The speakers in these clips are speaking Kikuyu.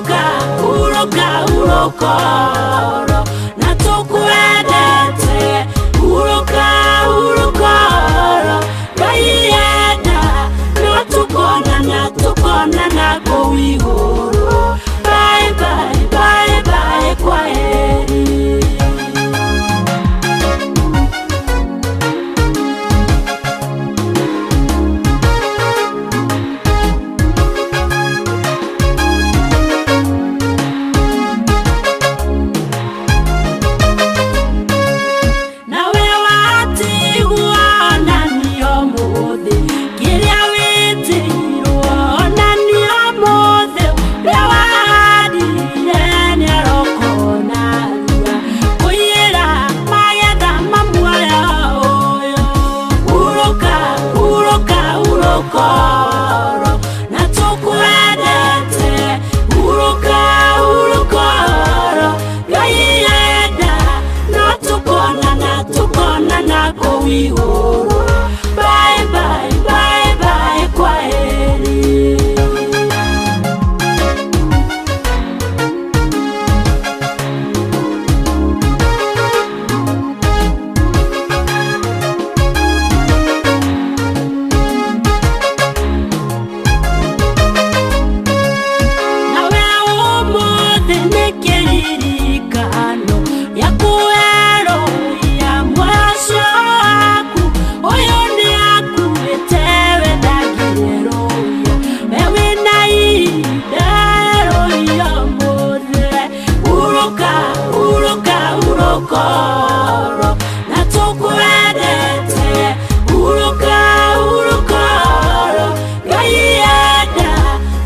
Hurũka, hurũka, hurũka oro na tũkwendete. Hurũka, hurũka oro Ngai enda no tũkonana, tũkonana kũu igũrũ. Bye bye, bye bye, kwaheri. Nawe watigwo na niĩ ũmũthĩ, kĩrĩa wĩtĩirwo na niĩ ũmũthĩ, ũrĩa wahandire nĩarokona rua kũiyĩra magetha ma muoyo ũyũ. Hurũka, hurũka, hurũka oro na tũkwendete. Hurũka, hurũka oro Ngai enda no tũkonana, tũkonana kũu igũrũ. Bye bye, bye bye, kwaheri. Nawe ũmũthĩ nĩ kĩririkano gĩa kwerũhia mũico waku. Ũyũ nĩ akuĩte we ndangĩrũia, we wĩna ihinda erũhia ũmũthĩ. Hurũka, hurũka, hurũka oro na tũkwendete. Hurũka, hurũka oro Ngai enda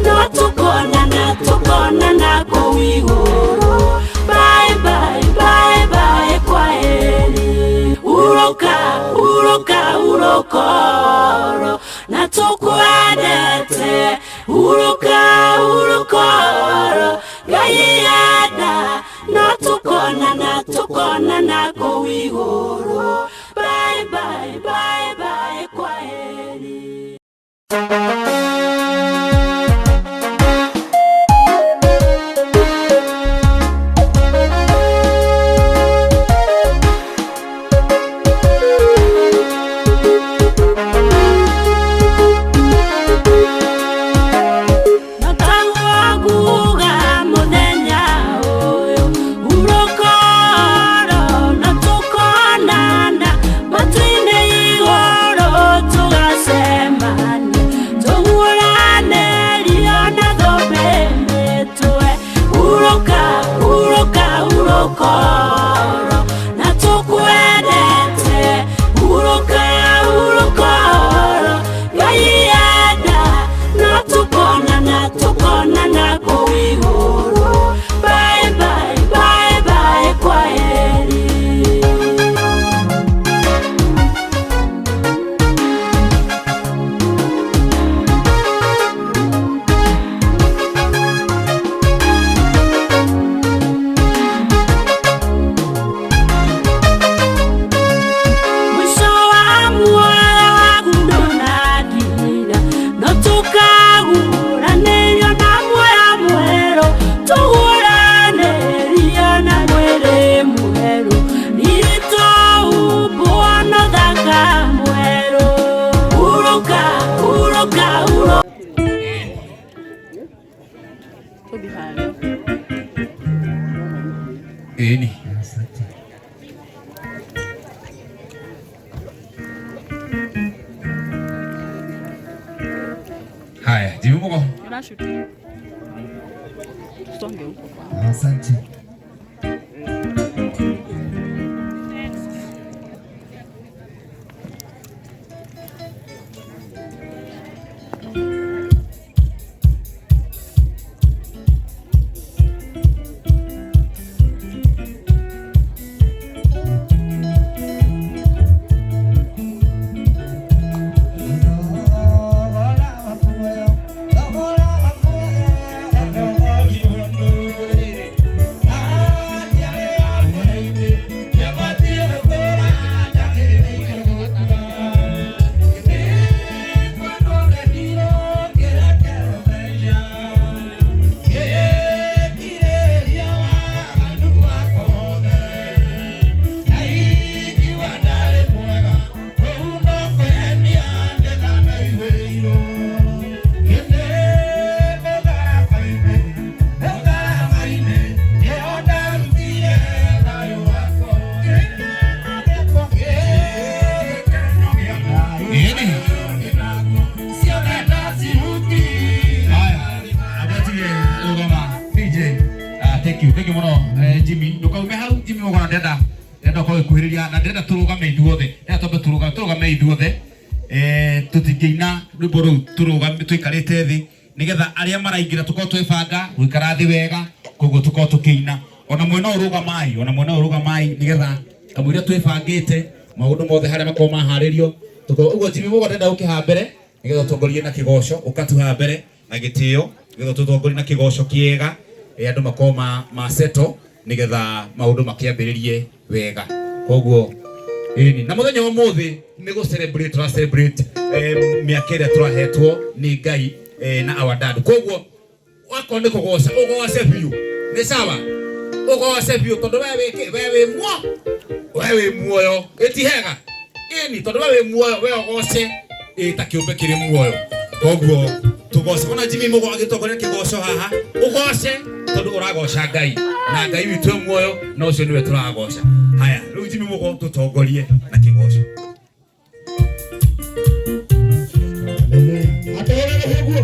no tũkonana, tũkonana kũu igũrũ. Bye bye, bye bye, kwaheri. Hurũka, hurũka, hurũka oro na tũkwendete. Hurũka, hurũka oro Ngai enda no tũkonana, tũkonana kũu igũrũ. Bye bye, bye bye, kwaheri. Notaguo nguga mũthenya ũyũ, hurũka oro na tũkonana matu-inĩ igũrũ, tũgacemania tũhũranĩrio na thũmbĩ mĩtwe. Hurũka, hurũka, hurũka oro na tũkwendete. Hurũka, hurũka oro Ngai enda no tũkonana, tũkonana kũu igũrũ. Bye bye, bye bye, kwaheri. Mwisho wa muoyo waku ndũnakinya, no tũkagũranĩrio na muoyo mwerũ, tũhũranĩrio na mwĩrĩ mwerũ, riri tũhumbwo na ũthaka mwerũ. Hurũka, hurũka, hurũka. Tobi harĩa. Ĩni. Asante. Haya, Jimmy Mugo. Unashoot. Tusonge huko kwa. Asante. Thank you, thank you muno, Jimmy. Ndukaume hau, Jimmy. Mugona ndenda ukorwo gikuhiriria na ndenda turugame ithuothe, ndenda twambe turugame, turugame ithuothe. Tutingĩina rwĩmbo rũu tũrũgame tũikarĩte thĩ, nĩgetha arĩa maraingĩra tũkorwo twĩbanga gũikara thĩ wega, koguo tũkorwo tũkĩina ona mwena ũyũ rũgamai, ona mwena ũyũ rũgamai, nĩgetha kamũira twĩbangĩte maũndũ mothe harĩa makorwo maharĩrio tũkorwo ũguo. Jimmy Mũgo, ndenda ũke haha mbere nĩgetha ũtongorie na kĩgoco. Ũka tu haha mbere na gĩtĩo nĩgetha tũtongorie na kĩgoco kĩega, andũ makorwo ma settle nĩgetha maũndũ makĩambĩrĩrie wega. Koguo ĩni na mũthenya wa ũmũthĩ nĩ gũ celebrate, tũra celebrate mĩaka ĩrĩa tũrahetwo nĩ Ngai na our dad. Koguo wakorwo nĩ kũgoca, ũgoce biũ, nĩ sawa, ũgoce biũ, tondũ we wĩ we wĩ muo we wĩ muoyo, ĩti hega ĩni, tondũ we wĩ muoyo, we ũgoce ĩ ta kĩũmbe kĩrĩ muoyo. Koguo tũgoce ona Jimmy Mũgo agĩtongoria kĩgoco haha, ũgoce tondũ ũragoca Ngai, na Ngai witũ e muoyo, na ũcio nĩwe tũragoca. Haya, rĩu Jimmy Mũgo, tũtongorie na kĩgoco. Atawala guo.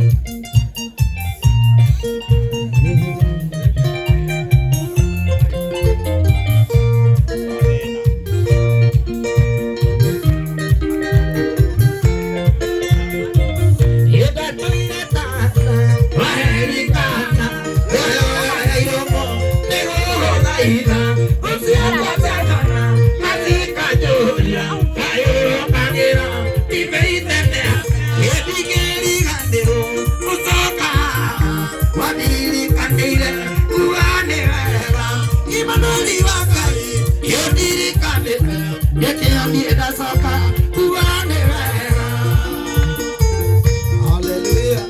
Hallelujah.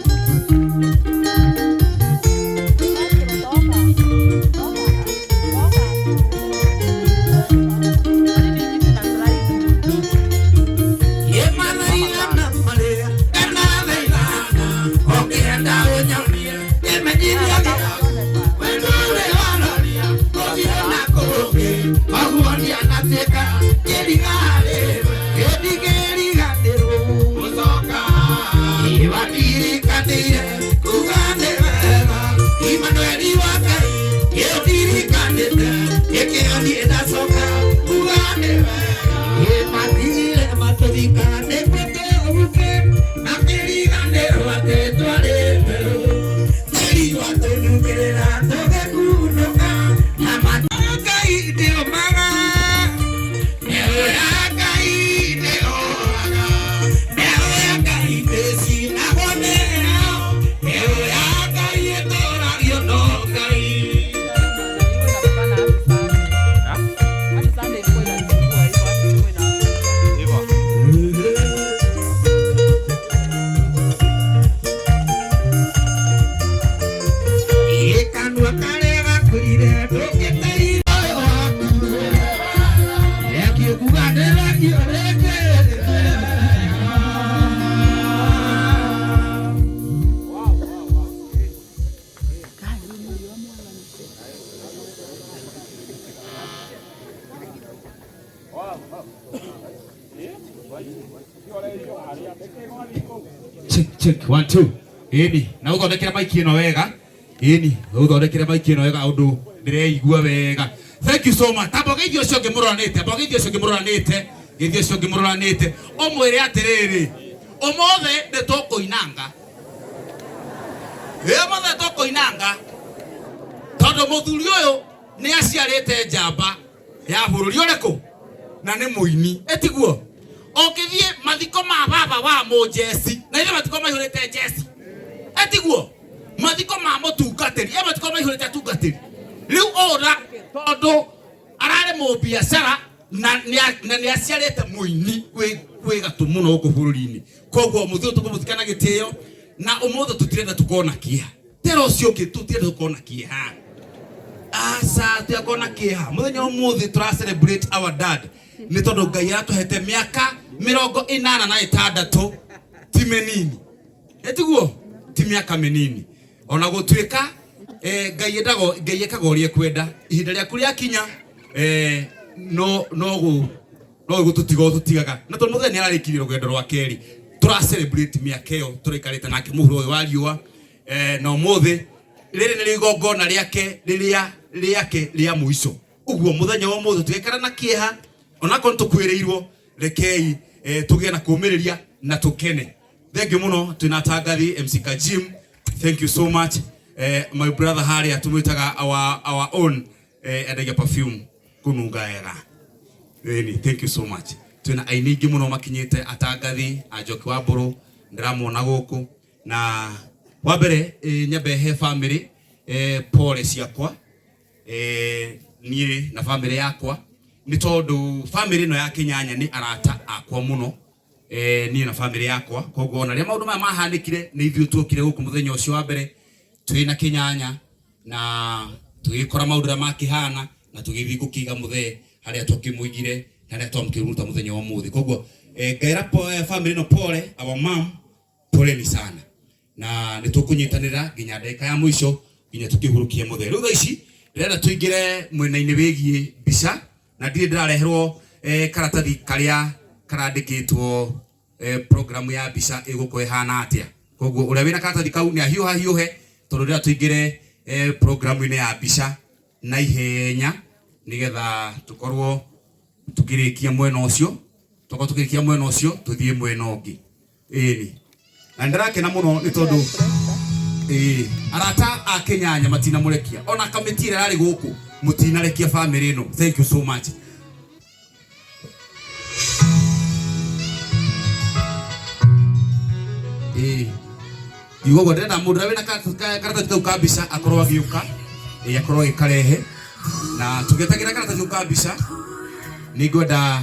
Check, check, one, two. Ĩni na ũthondekere maiki ĩno wega, ĩni ũthondekere maiki ĩno wega ũndũ ndĩreigua wega. Thank you so much. Tamba geithio ũcio ũngĩ mũroranĩte, amba geithio ũcio ũngĩ mũroranĩte, geithio ũcio ũngĩ mũroranĩte, ũmwĩre atĩrĩrĩ, ũmũthĩ nĩ tũkũinanga. Ĩ, ũmũthĩ tũkũinanga tondũ mũthuri ũyũ nĩ aciarĩte njamba ya bũrũri ũrĩkũ, na nĩ mũini, ĩtiguo? Ũngĩthiĩ mathiko ma baba wa mũjeci na ithe, mathiko maihũrĩte njeci, ĩtiguo? Mathiko ma mũtungatĩri, ĩ mathiko maihũrĩte atungatĩri. Rĩu ũra tondũ ararĩ mũbiacara na nĩ aciarĩte mũini wĩ gatũ mũno gũkũ bũrũri-inĩ. Koguo mũthĩ ũyũ tũkũmũthika na gĩtĩo, na ũmũthĩ tũtirenda tũkona kĩeha tera ũcio ũngĩ, tũtirenda tũkona kĩeha, aca, tũtiakona kĩeha. Mũthenya ũmũthĩ tũra celebrate our dad nĩ tondũ Ngai aratũhete mĩaka 86, ti mĩnini, ĩtiguo? Ti mĩaka mĩnini ona gũtuĩka Ngai endaga, Ngai ekaga ũrĩa ekwenda. Ihinda rĩaku rĩakinya, no gũtũtiga ũtũtigaga, na tondũ mũthenya nĩ ararĩkirie rũgendo rwa kerĩ, tũra celebrate mĩaka ĩyo tũraikarĩte nake mũhuro ũyũ wa riũa, na ũmũthĩ Rĩrĩ nĩ igongona rĩake rĩrĩa rĩake rĩa mũico. Ũguo mũthenya wa ũmũthĩ tũgĩikara na kĩeha onakorwo nĩtũkuĩrĩirwo, rekei tũgĩe na kũũmĩrĩria na tũkene. Thank you mũno twĩna atangathi MC Kajim, thank you so much. My brother harĩa tũmwĩtaga our own endagia perfume kũnunga wega. Ĩni, thank you so much. Twĩna aini aingĩ mũno makinyĩte, atangathi a Njoki wa Mbũrũ ndĩramona gũkũ. Na wa mbere nyambe he family pole ciakwa niĩ na family yakwa, nĩ tondũ family ĩno ya Kĩnyanya nĩ arata akwa mũno, niĩ na family yakwa. Koguo ona rĩrĩa maũndũ maya mahanĩkire nĩ ithuĩ tuokire gũkũ mũthenya ũcio wa mbere twĩna Kĩnyanya na tũgĩkora maũndũ ũrĩa makĩhana na tũgĩthiĩ gũkĩiga mũthee harĩa twakĩmũigire na harĩa twamũkĩruta mũthenya wa ũmũthĩ. Koguo ngaĩra family ĩno pole, our mom poleni sana, na nĩ tũkũnyitanĩra nginya ndagĩka ya mũico nginya tũkĩhurũkie mũthee. Rĩu thaa ici ndĩrenda tũingĩre mwena-inĩ wĩgiĩ mbica, na ndirĩ ndĩrareherwo karatathi karĩa karandĩkĩtwo programu ya mbica ĩgũkorwo ĩhana atĩa. Koguo ũrĩa wĩna karatathi kau nĩ ahiũha hiũhe, tondũ ndĩrenda tũingĩre programu-inĩ ya mbica na ihenya nĩgetha tũkorwo tukĩrĩkia mwena ũcio, tũkorwo tukĩrĩkia mwena ũcio tũthiĩ mwena ũngĩ. Ĩni, na nĩndĩrakena mũno nĩ tondũ arata a Kĩnyanya matinamũrekia, ona kamĩtĩ ĩrĩa ĩrarĩ gũkũ mũtinarekia family ĩno. Thank you so much. Ngiuga ũguo ndĩrenda mũndũ ũrĩa wĩna karatathi kau ka mbica akorwo agĩũka, akorwo agĩkarehe. Na tũgĩetagĩra karatathi kau ka mbica, nĩngwenda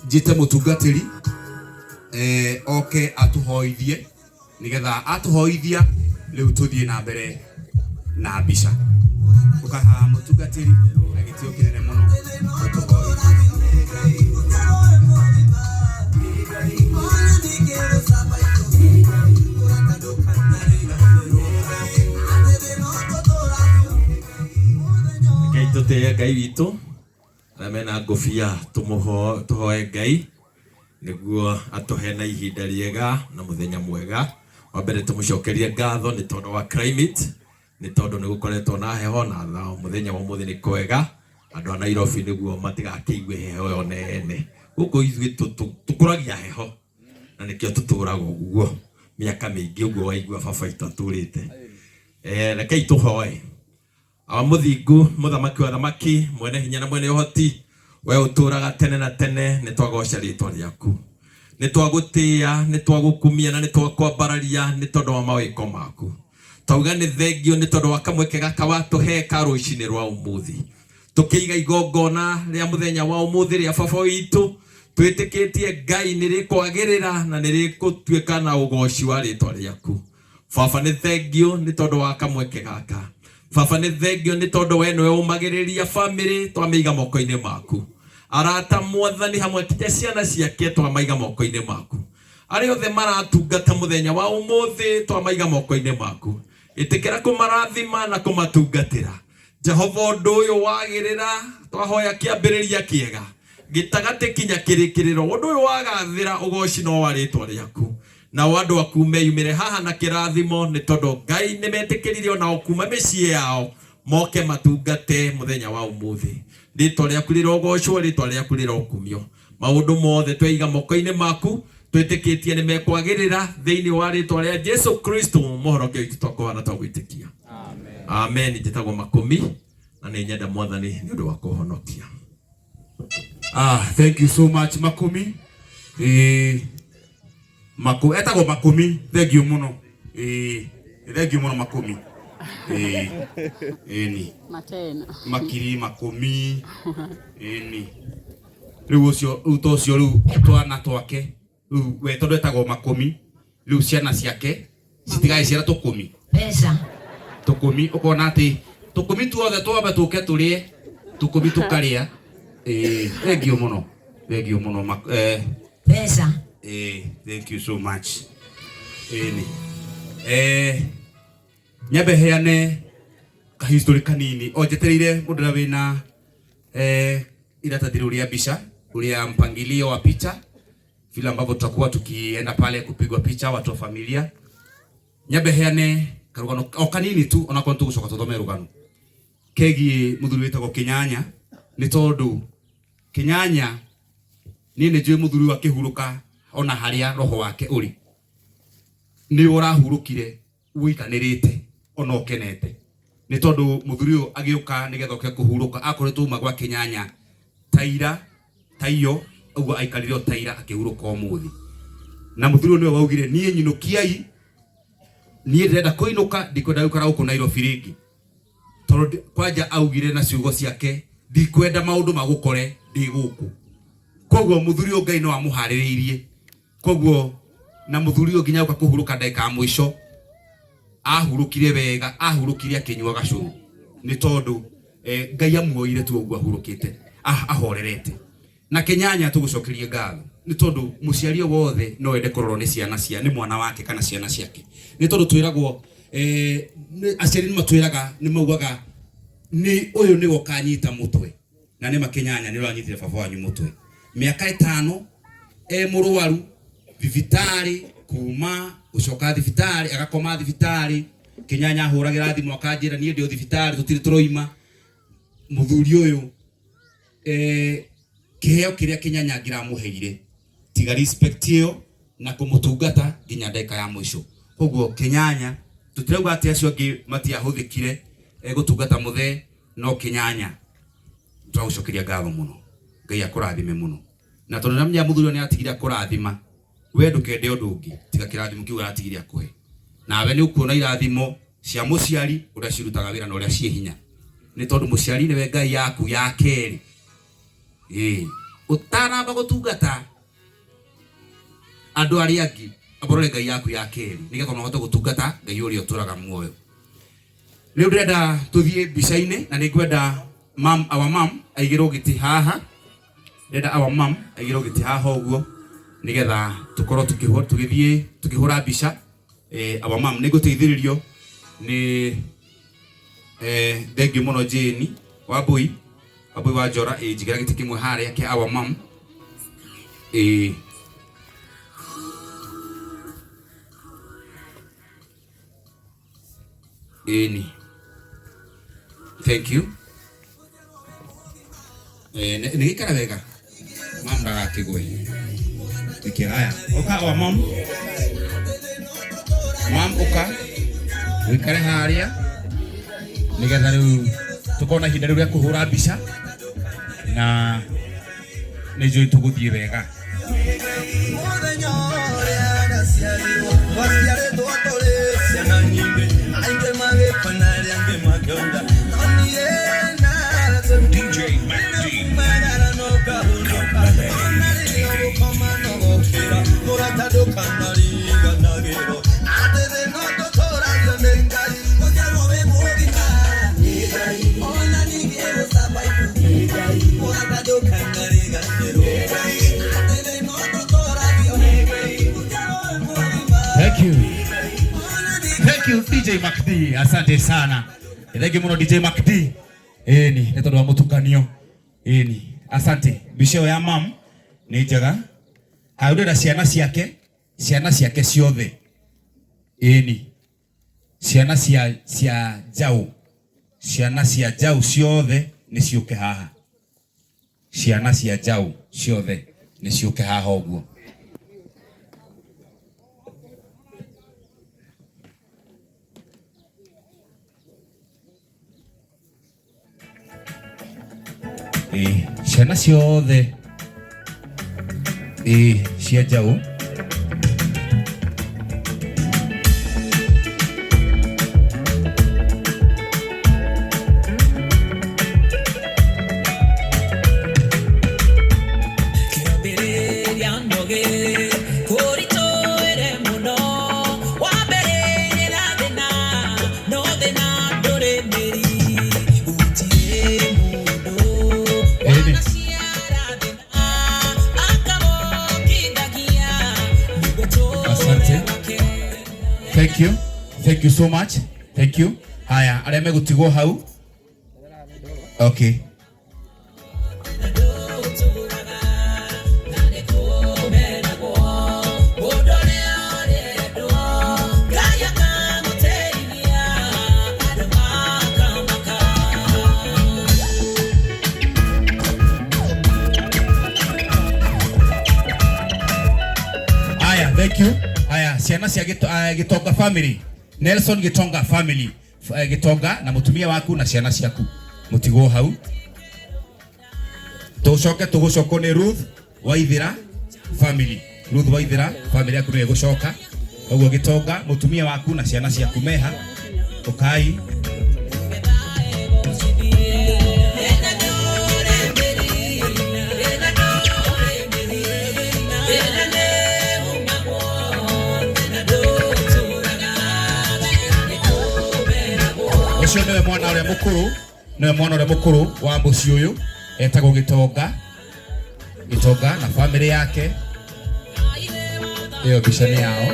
njĩte mũtungatĩri oke atũhoithie, nĩgetha atũhoithia rĩu tũthiĩ na mbere na mbica. Ũkaha mũtungatĩri na gĩtĩo kĩnene mũno ũtũhoithie. Ngai tũtĩe Ngai witũ arĩa mena ngũbia tũhoe Ngai nĩguo atũhe na ihinda rĩega na mũthenya mwega. Wa mbere tũmũcokerie ngatho nĩ tondũ wa climate, nĩ tondũ nĩ gũkoretwo na heho na mũthenya wa ũmũthĩ nĩ kwega. Andũ a Nairobi nĩguo matigakĩigue heho ĩyo nene. Gũkũ ithuĩ tũkũragia heho na nĩkĩo tũtũraga ũguo mĩaka mĩingĩ ũguo waigua baba witũ atũrĩte. Rekei tũhoe. Awa mũthingu, mũthamaki wa thamaki, mwene hinya na mwene ũhoti, we ũtũraga tene na tene, nĩ twagoca rĩtwa rĩaku, nĩ twagũtĩĩa, nĩ twagũkumia na nĩ twakwambararia nĩ tondũ wa mawĩko maku. Twauga nĩ thengio nĩ tondũ wa kamweke gaka watũhe ka rũcinĩ rwa ũmũthĩ, tũkĩiga igongona rĩa mũthenya wa ũmũthĩ rĩa baba witũ, twĩtĩkĩtie Ngai nĩ rĩkwagĩrĩra na nĩ rĩgũtuĩka na ũgoci wa rĩtwa rĩaku. Baba nĩ thengio nĩ tondũ wa kamweke gaka. Baba nĩ thengio nĩ tondũ we nĩwe ũmagĩrĩria family twamĩiga moko-inĩ maku. Arata mwathani hamwe kinya ciana ciake twamaiga moko-inĩ maku. Arĩa othe maratungata mũthenya wa ũmũthĩ twamaiga moko-inĩ maku. Ĩtĩkĩra kũmarathima na kũmatungatĩra. Jehova ũndũ ũyũ wagĩrĩra twahoya kĩambĩrĩria kĩega gĩtagatĩ kinya kĩrĩkĩrĩro, ũndũ ũyũ wagathĩra ũgoci no wa rĩtwa rĩaku. Nao andũ aku meyumĩre haha na kĩrathimo nĩ tondũ Ngai nĩ metĩkĩrire onao kuma mĩciĩ yao moke matungate mũthenya wa ũmũthĩ. Rĩtwa rĩaku rĩrogocwo, rĩtwa rĩaku rĩrokumio. Maũndũ mothe tweiga moko-inĩ maku, twĩtĩkĩtie nĩ mekwagĩrĩra thĩinĩ wa rĩtwa rĩa Jesu Kristo mũhonokio witũ twakoa na twagwĩtĩkia. Amen. Njĩtagwo Makũmi na nĩ nyenda mwathani nĩ ũndũ wa kũhonokia. Thank you so much Makũmi. Etagwo Makũmi, thank you mũno. Thank you mũno Makũmi. Ni. Matena. Makiri Makũmi. Ni. Rĩu ũcio, rĩu to ũcio rĩu twana twake. Rĩu we tondũ etagwo Makũmi, rĩu ciana ciake citigagĩciara tũkũmi. Mbeca. Tũkũmi, ũkona atĩ tũkũmi tuothe twambe tũke tũrĩe, tũkũmi tũkarĩa. Thank you mũno. Thank you mũno. Mbeca. Thank you so much. Ni. Nyambe heane ka history kanini. O njetereire mũndũ ũrĩa wĩna iratathi rĩu rĩa mbica, ũrĩa mpangilio wa picha, vile ambavyo tutakuwa tukienda pale kupigwa picha watu wa familia. Nyambe heane Karugano o kanini tu onakorwo nĩtũgũcoka tũthome rũgano kegiĩ mũthuri wĩtagwo Kĩnyanya, nĩ tondũ Kĩnyanya niĩ nĩ njũĩ mũthuri ũyũ akĩhurũka ona harĩa roho wake ũrĩ nĩ ũrahurũkire ũiganĩrĩte ona ũkenete, nĩ tondũ mũthuri ũyũ agĩũka nĩgetha oke kũhurũka akoretwo uma gwa Kĩnyanya taira taiyo ũguo aikarire o taira akĩhurũka ũmũthĩ. Na mũthuri ũyũ nĩwe waugire niĩ nyinũkiai, niĩ ndĩrenda kũinũka, ndikwenda gũikara gũkũ Nairobi rĩngĩ, tondũ kwanja augire na ciugo ciake ndikwenda maũndũ magũkore ndĩ gũkũ. Koguo mũthuri ũyũ Ngai no amũharĩrĩirie, koguo na mũthuri ũyũ nginya ũka kũhurũka ndagĩka ya mũico ahurũkire wega, ahurũkire akĩnyua gacũrũ, nĩ tondũ Ngai amuoire tu ũguo ahurũkĩte ahorerete. Na Kĩnyanya tũgũcokerie ngatho nĩ tondũ mũciari wothe no ende kũrorwo nĩ ciana cia nĩ mwana wake kana ciana ciake, nĩ tondũ twĩragwo aciari nĩ matwĩraga, nĩ maugaga nĩ ũyũ nĩwe ũkanyita mũtwe, na nĩ ma Kĩnyanya nĩ ũranyitire baba wanyu mũtwe mĩaka 5 e mũrwaru thibitarĩ, kuma gũcoka thibitarĩ agakoma thibitarĩ. Kĩnyanya ahũragĩra thimũ akanjĩra niĩ ndĩ o thibitarĩ tũtirĩ tũroima. Mũthuri ũyũ kĩheo kĩrĩa Kĩnyanya ngĩramũheire tiga respect ĩyo na kũmũtungata nginya ndagĩka ya mũico. Koguo Kĩnyanya tũtirauga atĩ acio angĩ matiahũthĩkire gũtungata mũthee, no Kĩnyanya twagũcokeria ngatho mũno, Ngai akũrathime mũno. Na tondũ namenya mũthuri ũyũ nĩ atigire akũrathima, we ndũkende ũndũ ũngĩ tiga kĩrathimo kĩu aratigire akũhe. Nawe nĩ ũkuona irathimo cia mũciari ũrĩa cirutaga wĩra na ũrĩa ciĩ hinya, nĩ tondũ mũciari nĩwe Ngai yaku ya kerĩ. Ũtanamba gũtungata andũ arĩa angĩ, amba ũrore Ngai yaku ya kerĩ nĩgetha ona ũhote gũtungata Ngai ũrĩa ũtũraga muoyo. Rĩu ndĩrenda tũthiĩ mbica-inĩ, na nĩ ngwenda mam, our mam aigĩrwo gĩtĩ haha. Ndĩrenda our mam aigĩrwo gĩtĩ haha ũguo nĩgetha tũkorwo tũgĩthiĩ tũkĩhũra mbica. Our mam nĩ ngũteithĩrĩrio nĩ thengiũ mũno Jane Wambui, Wambui wa Njora. Njigĩra gĩtĩ kĩmwe harĩa kĩa our mam. Ĩni, thank you. Nĩ gĩikara wega mam ndagakĩgwe nĩkĩ. Haya, ũka our mam, mam ũka ũikare harĩa nĩgetha rĩu tũkorwo na ihinda rĩu rĩa kũhũra mbica, na nĩ njũĩ tũgũthiĩ wega. Mũthenya ũrĩa ndaciarirwo, twaciarĩtwo tũrĩ ciana nyingĩ, aingĩ magĩkua na arĩa angĩ makĩonja, no niĩ DJ Mac D. Kumagara no ngahurũka, ona rĩrĩa ũgũkoma no gũkĩra, mũrata ndũkanariganagĩrwo atĩ thĩ no tũtũragio nĩ Ngai. Gũciarwo wĩ mũgima nĩ Ngai, ona ningĩ gũsurvive nĩ Ngai, mũrata ndũkanariganĩrwo atĩ thĩ no tũtũragio nĩ Ngai. Gũciarwo wĩ mũgima. Thank you. Thank you DJ Mac D. Asante sana. Thank you mũno DJ Mac D. Ĩni, nĩ tondũ wa mũtukanio. Ĩni, asante. Mbica ĩyo ya mam nĩ njega. Hau ndĩrenda ciana ciake, ciana ciake ciothe. Ĩni. Ciana cia njaũ. Ciana cia njaũ ciothe nĩ ciũke haha. Ciana cia njaũ ciothe nĩ ciũke haha ũguo. Ciana ciothe cia njaũ. Kĩambĩrĩria noge kũritũhĩre mũno, wambĩrĩirie na thĩna, no thĩna ndũrĩ mĩri, gũtirĩ mũndũ Ĩni. wanaciara thĩna akamũkithagia nĩguo tũũre Asante. wake. Thank you. Thank you so much. Thank you. Haya, arĩa megũtigwo hau. Okay. Ndũtũraga na nĩkũmenagwo, mũndũ ũrĩa ũrendwo Ngai akamũteithia. Thank you. Aya, ciana cia Gitonga family. Nelson Gitonga family. Gitonga na mutumia waku na ciana ciaku. Mutigwo hau. Tucoke tugucokwo ni Ruth Waithira family. Ruth Waithira family yaku nĩ ĩgũcoka. Koguo Gitonga mutumia waku na ciana ciaku meha. Ukai. Ucio niwe mwana uria mukuru, niwe mwana uria mukuru wa mucii uyu etagwo Gitonga. Gitonga na family yake. Iyo mbica ni yao.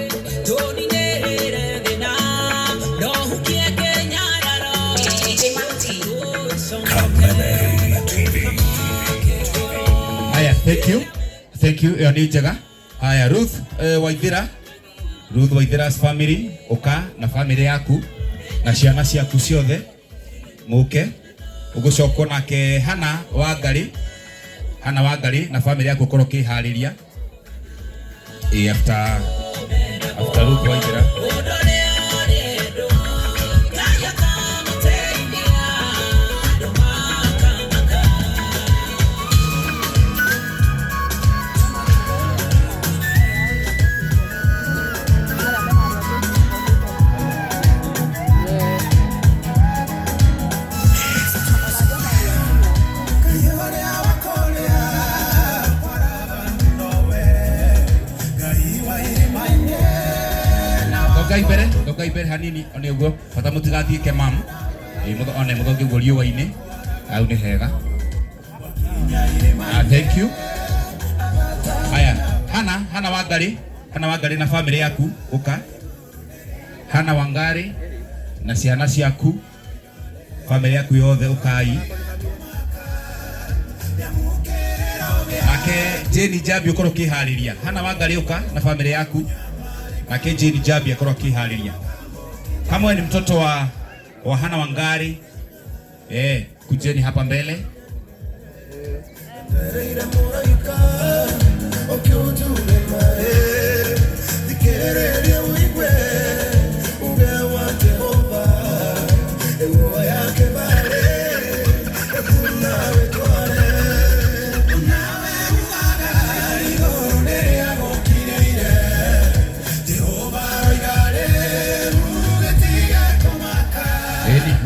Haya, thank you. Thank you. Iyo ni njega. Haya, Ruth Waithira. Ruth Waithira's family, uka na family yaku na ciana ciaku ciothe muke. Ugucokwo nake Hana Wangari. Hana Wangari na family yaku ukorwo ukihariria. After Ruth Waithira. Thongai mbere hanini one uguo bata mutigathiĩke mam. One muthonge uguo riũa-inĩ hau nĩ hega. Thank you. Haya, Hana Wangari, Hana Wangari na family yaku uka. Hana Wangari na ciana ciaku family yaku yothe ukai. Nake Jane Jabi ukorwo ukihariria. Hana Wangari uka na family yaku. Nake Jane Jabi akorwo akihariria. Kama wewe ni mtoto wa Hana Wangari, kujeni hapa mbele.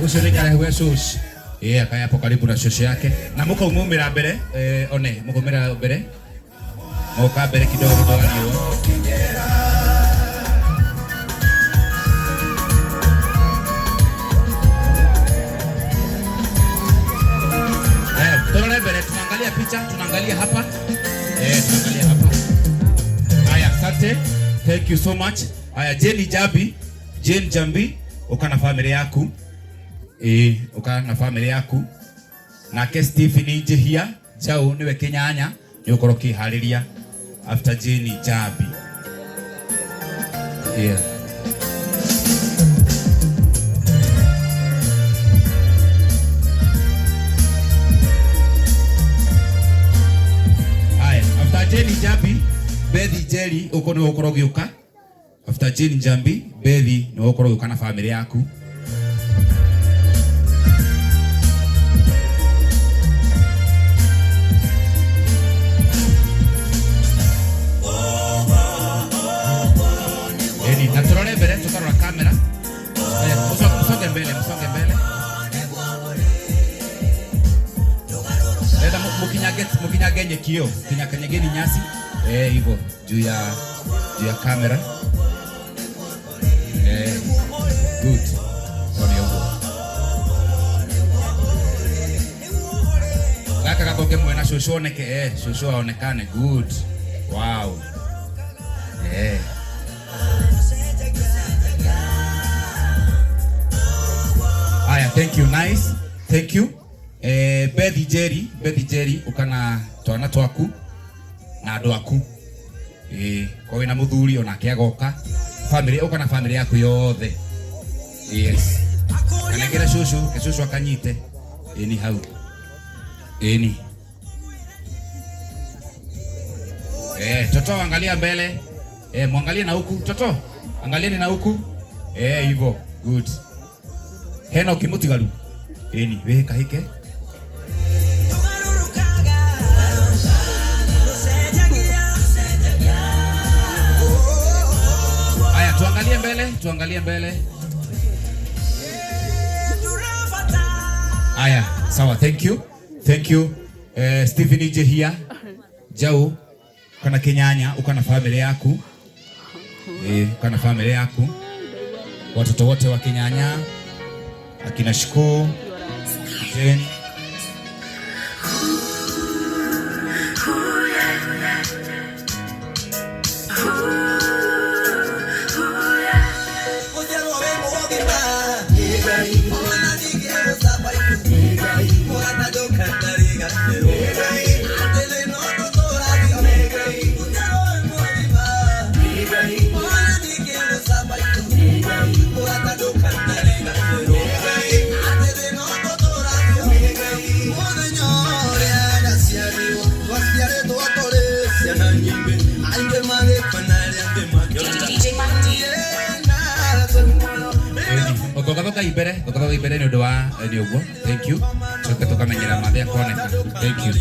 Ucio nĩ karehe shosh. Akaya hapo karibu na shosh yake. Na mukaumumira mbere, one mukaumira mbere. Muka mbere kidogo kidogo riũa. Turore mbere, tunaangalia picha, tunaangalia hapa. Tunaangalia hapa. Haya, asante. Thank you so much. Haya, Jane Jabi, Jane Jambi, uka na family yaku. Uka na family yaku. Nake Stephen Njihia Jau niwe kinyanya ni ukorwo ukihariria after Jane Jambi. Yeah. Haya, after Jane Jambi, Bethi Jerry uko ni ukorwo ugiuka. After Jane Jambi, Bethi ni ukorwo ugiuka na family yaku. Na turore mbere tukarora kamera. Msonge mbele, msonge mbele. Leta mukinyage nyeki hiyo, kinyakanyageni nyasi. Hivyo juu ya kamera. Good. Sorry huko. Gaka gathonge mwena shosho oneke, shosho aonekane. Good. Wow. Aya, thank you, nice. Thank you. Bethi Jerry ukana twana twaku na andu aku. Kwa wina muthuri onake agoka. Family ukana family yaku yothe. Yes. Anengera shushu, ke shushu akanyite. Ni hau. Ni. Toto angalia mbele. Mwangalie na huku toto, angalieni na huku hivyo good. Hena ukimutigaru eni we kahike Aya, tuangalie mbele, tuangalie mbele. Aya, sawa, thank you. Thank you. Stephen Ije here. Jau kana Kenyanya uko na familia yaku. Uko na familia yaku. Watoto wote wa Kenyanya, akina Shiko, Jane. Thonga ibere ni undu wa ni uguo. Thank you. Tuke tukamenyera mathia koneka. Thank you.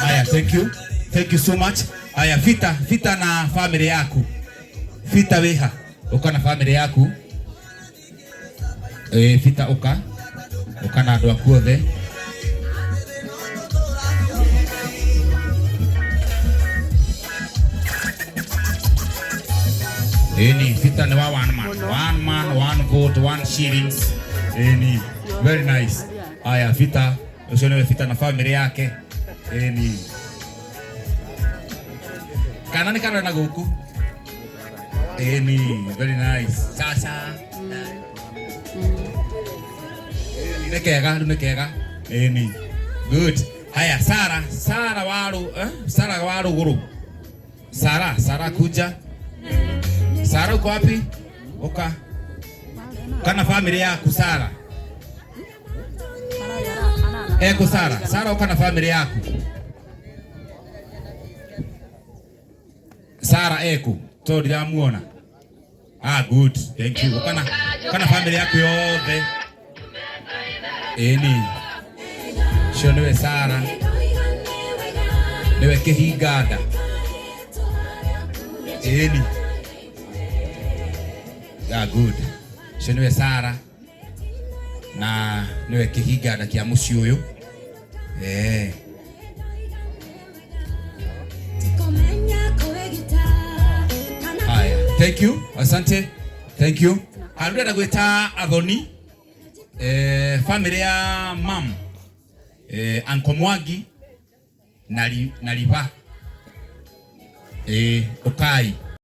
Aya, thank you. Thank you so much. Aya, Fita, Fita na family yaku. Fita weha. Uka na family yaku. Fita uka. Uka na andu aku othe. Eni Fita ni wa one man. One man, one vote, one shillings. Eni, very nice. Aya, Fita, ucio niwe Fita na family yake. Eni. Kana ni kana na guku. Eni, very nice. Sasa. Ni kega, ni kega. Eni. Good. Haya, Sara, Sara waru, Sara waru guru. Sara, Sara kuja. Sara uko wapi? Uka. Kana familia yako Sara. Eko Sara, Sara uka na familia yako. Sara eko, to ndiramuona. Ah, good. Thank you. Uka na familia yako yothe. Eni. Cio niwe Sara. Niwe kihinganda. Eni. Ah, good. Cio niwe Sara. Na niwe kihinganda kia muciĩ ũyũ. Haya, thank you. Asante. Thank you. Arenda gwita Athoni. Family ya mam. Uncle Mwangi na Riba. Ukai.